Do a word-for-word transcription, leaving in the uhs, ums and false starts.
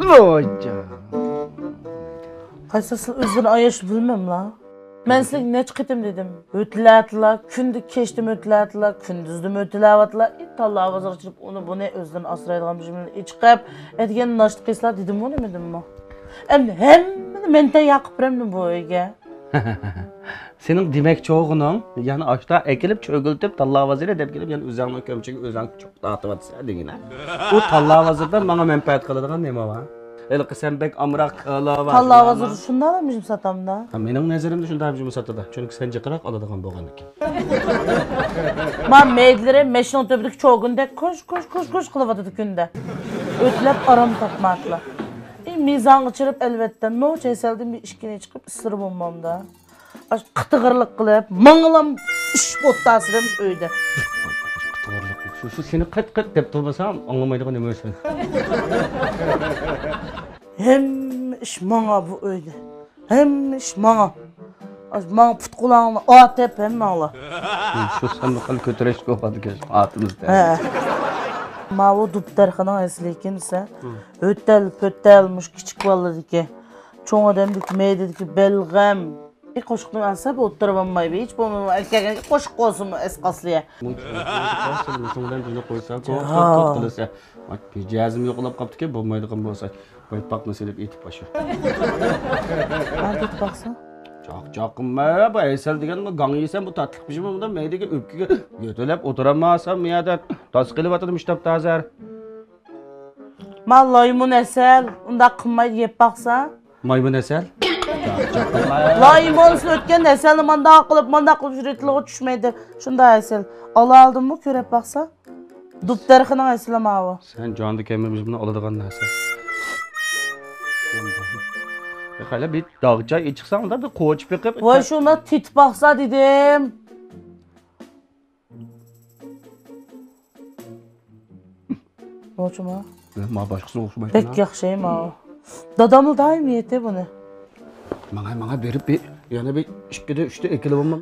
ۋويجان. قايسى سىلەر ئۆزلىرىنى ئاياش بىلمەملا؟ مەن سىلەرگە نەچچە قېتىم دېدىم. ئۆتۈلەتىلا، كۈندە كەچتىمۇ ئۆتۈلەتىلا، كۈندۈزدىمۇ ئۆتۈلەۋاتىلا. ئى، تاللا بازىرىغا چىقىپ، ئۇنى بۇنى ئۆزلىرىنى ئاسرايدىغان بىر ئىچقەپ، ئەتىگەن ناشتا قىلسىلا دېدىممۇ، نېمە دېدىممۇ؟ ئەمدى ھەممىنى مەن تەييار قىلىپ بېرەمدىمۇ بۇ ئۆيگە؟ سېنىڭ دېمەكچى بولغىنىڭ، يەنى ئاشتا ئەكېلىپ، چۆگۈلىتىپ، تاللا بازىرى دەپ كېلىپ، يەنە ئۆزۈڭنىڭ كۆمىچىڭگە ئۆزۈڭ چوق تارتىۋاتىسەن دېگىنە. ئۇ تاللا بازىرىدا ماڭا مەنپەئەت قىلىدىغان نېمە بار؟ ھېلىقى سەن بەك ئامراق كالا بار. تاللا بازىرىدا شۇنداقلا مۇشۇم ساتامدا. ھە، مېنىڭ نەزىرىمدە شۇنداق مۇشۇم ساتىدۇ. چۈنكى سەن جىقراق ئالىدىغان بولغاندىكىن. ما مەيدىلىرى مەشنىڭ تۈۋىدىكى چوگۇندەك كوش، كوش، كوش، كوش قىلىۋاتىدۇ كۈندە. ئۆتلەپ ئارام تاپمايتتىلا. ئى، مىزانغا چىرىپ ئەلۋەتتە، نوچ ھەسەلدىن بىر ئىككىنى چىقىپ ئىسسىرى بولمامدا. ئاش قىتىغىرلىق قىلىپ، ماڭىلام ئىش ئوتتاسىدا مۇشۇ ئۆيدە. قىتىغىرلىق. شۇ، شۇ سېنى قىت، قىت دەپ تۇرمىسام، ئاڭلىمايدىغان نېمە ئۆسۈن. ھەممە ئىش ماڭا بۇ ئۆيدە. ھەممە ئىش ماڭا. ئاش ماڭا پۇت قۇلاڭنى ئاتىپ ھەممەڭلار. شۇ سەن بىر خىل كۆتۈرۈشكە بولىدىكەن ئاتىمىزدا. ھە. ماۋۇ دۇپدەرخىنىڭ ئەسلى كىم دېسە، ھۆتەل، پۆتەل، مۇشۇ كىچىك بالىلىرىكى. چوڭ ئادەمدىكى مەيدىدىكى بەلغەم. ئى، قوشۇقنى ئالسا، بۇ ئولتۇرۇۋالماي، ھېچ بولمىغاندا ئەركەك قوشۇق بولسىمۇ، ئەسقاسلىيە. شۇنىڭ بىلەن بىزنى قويسا، قوق، قوق، قوق قىلىسە. مىجەزىم يوقىلاپ قاپتىكەن، بولمايدىغان بولسا، بايپاقنى سېلىپ ئېتىپ باشلىدى. قانداق ئېتىپ باقسا؟ چاق، چاق قىلما، بۇ ھەسەل دېگەن، بۇ گاڭ يېسەم، بۇ تاتلىق بىشىمۇ، بۇنداق مەيدىگە ئۆپكىگە يۆتىلەپ ئولتۇرالماسام، مۇ يەردە تاس قېلىۋاتىدۇ، مۇشۇ تاپتا ھازىر. ما لايمون ھەسەل، ئۇنداق قىلمايدۇ، يەپ باقسا. مايمۇن ھەسەل؟ لايمونسىز ئۆتكەن ھەسەلنى مانداق قىلىپ، مانداق قىلىپ، شۇ رېتىلىغا چۈشمەيدۇ. شۇنداق ھەسەل. ئالالدىمۇ كۆرۈپ باقسا. دۇپدەرخىنىڭ ھەسىلى ماۋۇ. سەن جاندا كەلمە، بىز بۇنى ئالىدىغان نەرسە. خېلى بىر داغچا ئىچىقساڭ، بىر قوچۇپ بېقىپ. ۋاي، شۇنداق تېتىپ باقسا دېدىم. نوچىما؟ ما باشقىسىغا ئوخشىمايدۇ. بەك ياخشى ماۋۇ. داداملا دائىم يەيتتى بۇنى. ماڭا، ماڭا بېرىپ بىر، يەنە بىر ئىككىدە، ئۈچتە ئەكېلىۋالمام.